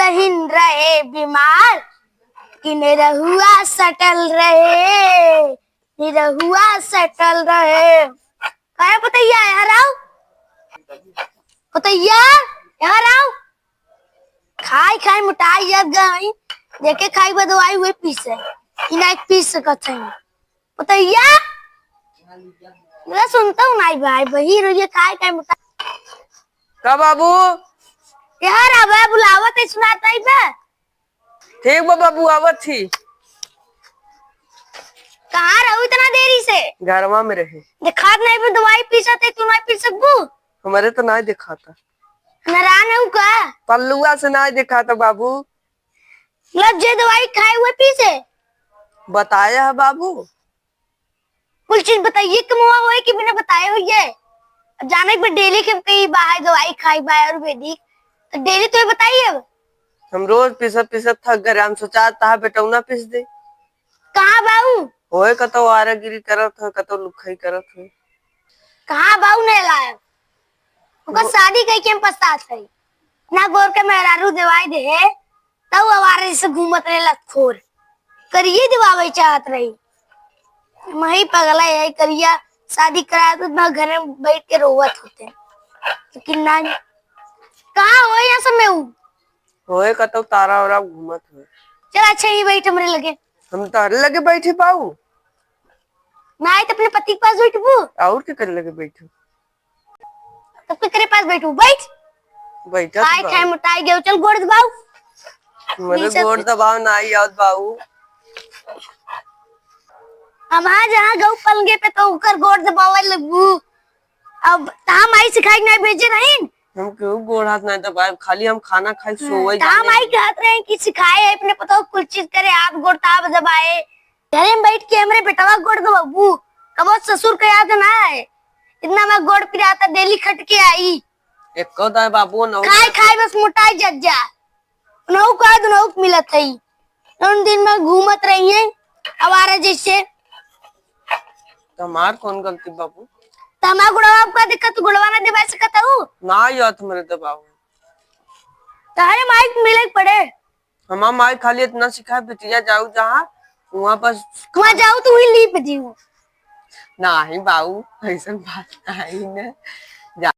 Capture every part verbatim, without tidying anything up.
बहिन रहे बीमार कि निरहुआ सटल रहे, निरहुआ सटल रहे। काहे पतैया, यहाँ आओ। पतैया, यहाँ आओ। खाई खाई मोटाई जात गई। जेके खाई बा दवाई उहे पीसे। ई नाहीं पी सकत है। पतैया, मेरा सुनता हूँ नाहीं भाई, वही रोइए खाई खाई मोटाई। का बाबू? यहाँ रहा, बुलावत है, सुनात नाहीं बा। ठीक बा बाबू, आवत ही। कहाँ रहू इतना देरी से? घरवा में रहे। देखात नाहीं बा, दवाई पीसत है, तू नाहीं पी सकबू? हमरे तो नाहीं देखाता। नाराज हऊ का? पल्लुआ से नाहीं देखाता बाबू। लब जे दवाई खाए हुए पीसे। बताया है बाबू। कुल चीज बताइए, कमवा होए कि बिना बताए होइए। अब जाने के डेली के कहीं बाहर दवाई खाई बा आयुर्वेदिक, तो डेली तो ये बताइए अब। हम रोज पीसत पीसत थक गए, हम सोचा तहा बेटौना पीस दे। कहाँ बाऊ? होए कतौ आरागिरी करत हो, कतौ लुखई करत हो। कहाँ बाऊ नहीं लायक? ओकर वो शादी कई के हम पछतात है। ना गोर के मेहरारू देवाई दे है, तब आवारा जैसे घूमत रहे लतखोर। करिए दिवावे चाहत रही। मही पगला है करिया, शादी करा तो ना घर में बैठ के रोवत होते। लेकिन ना, कहाँ हो यहाँ सब में ऊ? होए कतौ तारा ओरा घूमत हो। चल अच्छा ही बैठ हमरे लगे। हम तारे लगे बैठे बाऊ? ना आए तो अपने पति के पास बैठबू। और के करे लगे बैठू? तब केकरे पास बैठू? बैठ। बैठत खाए बा। खाए मोटाई गयो, चल गोड़ दबाओ। मेरे नीचे गोड़ से। दबाओ ना आई आवत बाऊ। हम आ जहाँ गऊ पलंगे पे तो ओकर गोड़ दबावे लगबू। अब तहाँ माई सिखाई नहीं भेजे रहीन। हम केहू गोड़ हाथ नहीं दबाए, खाली हम खाना खाई हम्म, सोवे तहाँ जाने। माई कहत रहे कि सिखाए अपने पतोह कुल चीज करे, हाथ गोड़ ताब दबाए। घरे में बैठ के हमरे बेटवा गोड़ दबाबू, कबो ससुर का याद ना है। इतना मैं गोड़ पिराता, डेली खट के आई। एको दाए बाबू, नौ खाए खाए बस मोटाई जत जा। नौ का दो नौ मिलत है। नौ दिन में घूमत रही है आवारा जैसे। तमार कौन गलती बाबू? तमार गुड़वा आपका दिक्कत, गुड़वा ना दबा सकत हूँ। ना याद मेरे दबाओ। तारे माइक मिले पड़े। हमार माई खाली इतना सिखाए, बिटिया जाऊ जहाँ, वहाँ बस वहाँ जाऊ तो वही लीप दीहू। नाही बाऊ, ऐसन बात नाही न। जा,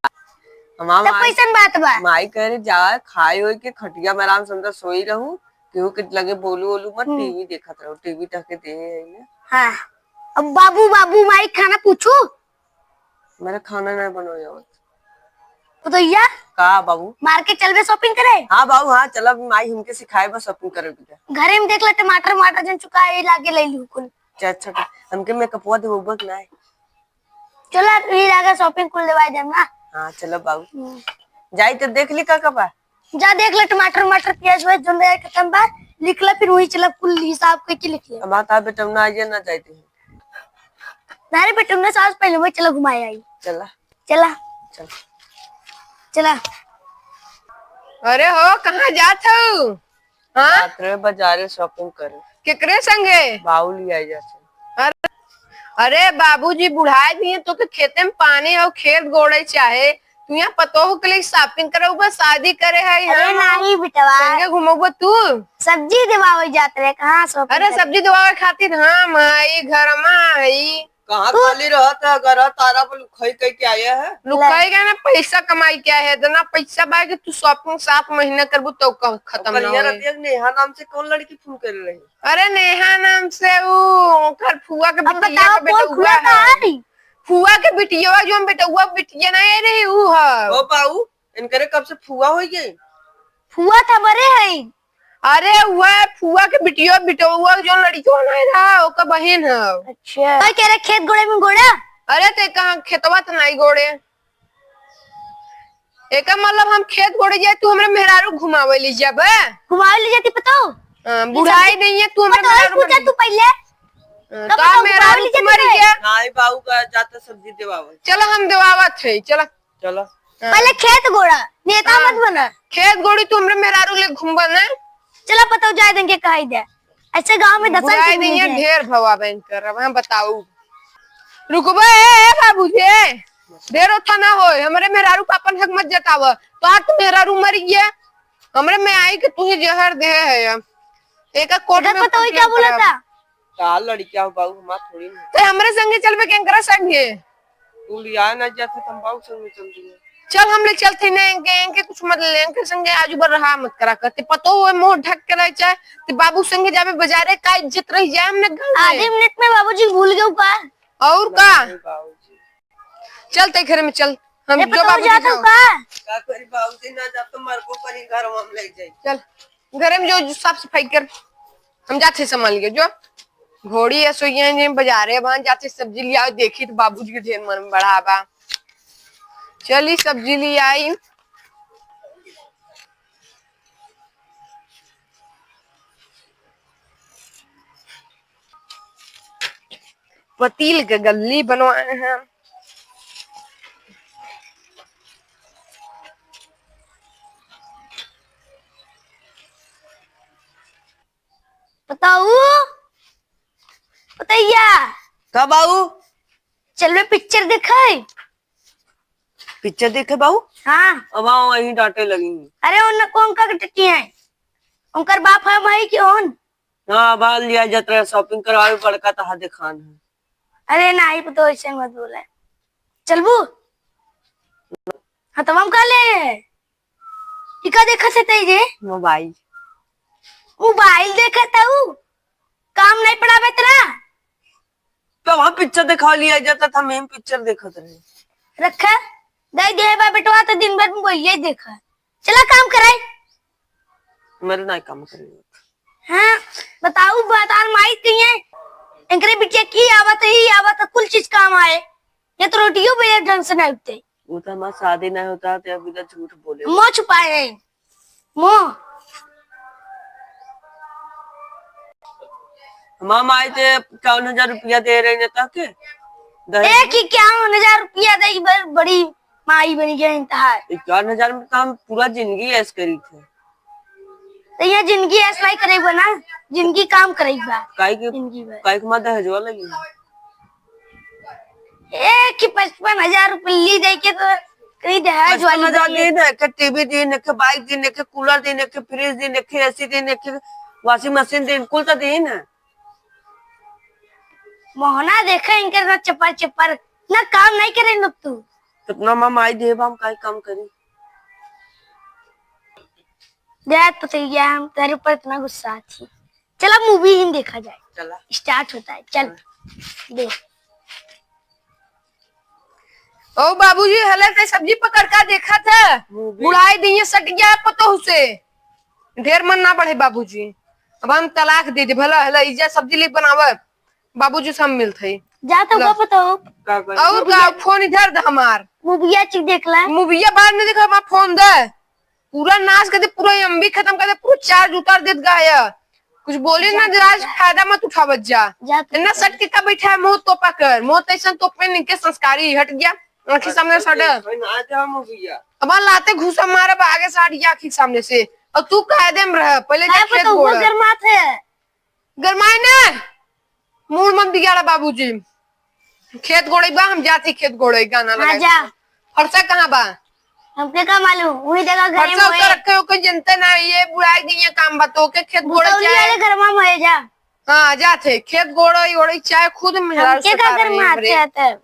हमार तब माई, कैसन बात बा? माई कह रही, "जा, खाए होए के खटिया में आराम से अंदर सोई रहू, केहू के लगे बोलू ओलू मत, हम्म। टीवी देखत रहू, टीवी तहके दे है न।" हाँ, अब बाबू, बाबू, माई खाना पूछू? मेरा खाना नहीं बनावे आवत। पतोहिया? का बाबू? मार्केट चलबे shopping करे? हाँ बाबू, हाँ, चलब, माई हमके सिखाए बा shopping करे के। घरे में देख ले, टमाटर, वमाटर जन चुका है, लागे ले लू कुल। अच्छा, अच्छा, हमके मेकअपवा देबो कि नाय? चला, ई लागे shopping कुल देवाई देम ना। हाँ, चलब बाबू। हम्म। जाई तो देख ली का का बा? जा देख ले, टमाटर, वमाटर, प्याज, व्याज जौन रहे खत्म बा, लिख ले, फिर वही चलब, कुल हिसाब करके लिख ले। अब बता बेटा, ना आइए, ना जाए दे। ना रे बेटा, उन्हें सास पहले वही चला घुमाए आई। चला। चला। चला। चला। अरे हो, कहाँ जात हऊ? हाँ? जात रहे बाजारे shopping करे। केकरे संगे? बाऊ लियाई जात है। अरे, अरे बाबूजी बुढ़ाए भी हैं, तोके खेते में पानी और खेत गोड़े चाहे, तू यहाँ पतोह के लिए shopping करउबा, शादी करे है अरे यहाँ? नाही बेटवा। संगे घुमउबा तू? सब्जी देवावे जात रहे, कहाँ shopping अरे करे? सब्जी देवावे खातिर हम हई, घर में हई। कहाँ तू खाली रहत है, घर तारा पर लुकाई कई के आया है? लुकाई गया ना, पैसा कमाई क्या है? इतना पैसा बा कि तू shopping सात महीना करबू तो क-, खत्म ना कहिया होई। रतिया के नेहा नाम से कौन लड़की फोन कर रही? अरे नेहा नाम से ऊ ओकर फुआ के अब बिटिया बताओ, के पोल बेटउआ खुला है। है? फुआ के बिटिया, जो हम बेटउआ बिटिया ना रही ऊ है। ओ बाऊ, इनकरे कब से फुआ हो गई? फुआ था बड़े है। अरे वह फुआ के बिटिया, बिटउआ जो लड़कियों नहीं रहा, ओकर बहिन है। अच्छा। तो कह रहे खेत गोड़े में गोड़ा? अरे ते कहाँ खेतवा तो नहीं गोड़े। एकर मतलब हम खेत गोड़े जाए, तू हमरे मेहरारू घुमावे ले जाबे? घुमावे ले जाती पतो? हाँ, बुढ़ाई नहीं है, तू हमरे पतो है, मेहरारू पूछा मर तू पहले। हाँ, तब तो तो मेहरारू घुमावे ले जाती मर है। गया। नाई बाऊ का जाता सब्जी देवावे। चलो हम देवावत है, चलो। चलो। हाँ। पहले खेत गोड़ा, नेता हाँ। मत बना। खेत गोड़ी तू हमरे मेहरारू ले घूमबा ना। चलो पतो जाए देंगे कहाई दे। ऐसे गांव में दस बुढ़ाई नहीं है, ढेर भवा बैंक कर रहा है, बताऊ। रुकबे, ए, ए, बाबूजी, ए, ढेर ओथा ना होए, हमरे मेहरारू का अपन हक मत जतावा। तो आज तो मेहरारू मर गया। हमरे में आई के तू ही जहर दे है। एका कोर्ट एकर में पतोही का बोला था? का लड़किया हो बाबू, हमार थोड़ी ना। ते हमरे संगे चलबे केंकरा संगे? तू लिया ना जाते त हम बाबू संगे चल दिए। चल हम ले चलते ना, इनके, इनके कुछ मत ले, इनके संगे आज ऊपर रहा मत करा करते। पतो हुए मुंह ढक के रह जाए, ते बाबू संगे जाबे बाजारे, का इज्जत रह जाए हमने घर में। आधे मिनट में बाबूजी भूल गए का? और का? नहीं बाबूजी। चल तै घरे में चल। हम ए, जो पतोह बाबूजी जात हो जाओ। का? का करी बाबूजी ना जा तो मरबो करी घर में हम ले जाई। चल घरे में जो, जो साफ सफाई कर। हम जाते संभाल के जो। घोड़ी है सोइया ने बाजारे बन जाते सब्जी लिया देखी तो बाबूजी के ढेर मन बड़ा बा। चली सब्जी ले आई। पतील के गल्ली बनवाए हैं। बताऊ, पतैया। का बाऊ? चलबे पिक्चर देखे। पिक्चर देखे बाऊ? हाँ। अब आओ वहीं डांटे लगी। अरे उन कौन का टट्टी है? उनकर बाप है भाई के ओन? हाँ, बाहर लिया जात रहे, shopping करावे बड़का तहा देखान है। अरे नाही, तो ऐसे मत बोले। चलबू? हाँ, तो हम का ले? ई का देखत है तई रे? मोबाइल। मोबाइल देखत हऊ? काम नहीं पड़ा बेतरा? तो वहाँ पिक्चर दिखा लिया जाता था, मैं पिक्चर देखत रहे। रखा, दे दे बा बेटवा, तो दिन भर मोबाइल देखा। चला काम कराई। मेरे ना काम करेगा। हाँ, बताऊ, बतार माई कहिए, इनकरे बिटिया की आवत है, ई आवत है, कुल चीज काम आए। ये तो रोटियो बेले ढंग से नहीं उठते। वो तो हमारा शादी नहीं होता, तो अभी तो झूठ बोले। मुँह छुपाए हैं, मुँह। हमार माई ते इक्यावन हजार रुपया दे रही ने तक दहेज एक में। इक्यावन हजार रुपया दे, बड़-, बड़ी माई बनी गई इंतहार। इक्यावन हजार में तो हम पूरा जिंदगी ऐश करी थे। तो ये जिंदगी ऐश नहीं करेगा ना, जिंदगी काम करेगा। काहे के, जिंदगी भर। काहे के माँ दहेजवा लगी है? एक ही पचपन हजार रुपये ली दे के तो कहीं दहेज वाली पचपन हजार दे। दीन, एक टीवी दीन, एक बाइक दीन, एक कूलर दीन, एक फ्रिज दीन, एक एसी दीन, एक वॉशिंग मशीन दीन, कुल तो दीन है। मोहना देखे इनके ना चपर चपर, ना काम नहीं करे लोग तू। कितना माँ माई देबा, हम काहे काम करी? दे तो सही है, हम तेरे ऊपर इतना गुस्सा थी। चला मूवी ही देखा जाए। चला। स्टार्ट होता है, चल। हाँ। देख। ओ बाबूजी, हले ते सब्जी पकड़ का देखा था। मूवी। बुढ़ाई दिए सट गया पतोह से। ढेर मन ना बढ़े बाबूजी। अब हम तलाक दे दे, भला हले इजा सब्जी ले बनावे। बाबूजी से हम मिलत हई। जा तो ला। का पतोह। का करी? और का, फोन इधर दे हमार। मूविया चीज देख ला। मूविया बाद में देखा, हमार फोन दे। पूरा नाश कर दे, पूरा एमबी खत्म कर दे, पूरा चार्ज उतार देत गाया। कुछ बोली ना, जा, आज जा। फायदा मत उठावत जा। जा तू इतना कर। सट के का बैठा है, मुंह तोपा कर, मुंह तैसन तोपे निके संस्कारी हट गया, आँखी सामने से हट। भाई, ना जा हम भैया। अब लाते घूसा मारब आगे से हट गया आँखी सामने से। और तू कायदे में रह, पहले जा खेत गोड़। गरमात है। गरमाई ना, मूड मत बिगाड़ा बाबूजी। खेत गोड़े बा, हम जाते खेत गोड़े, गाना हाँ, लगा। जा। फरसा कहाँ बा? हमके का मालूम, वही जगह घरे में फरसा होए। उतर रखे हो, कोई जनते ना, ये बुढ़ाई दी ये काम बा, तो के खेत गोड़े बुतौली जाए। वाले घर में होए जा। हाँ, जाते, खेत गोड़े, ओड़े चाहे खुद में हमके का घर में आते आते।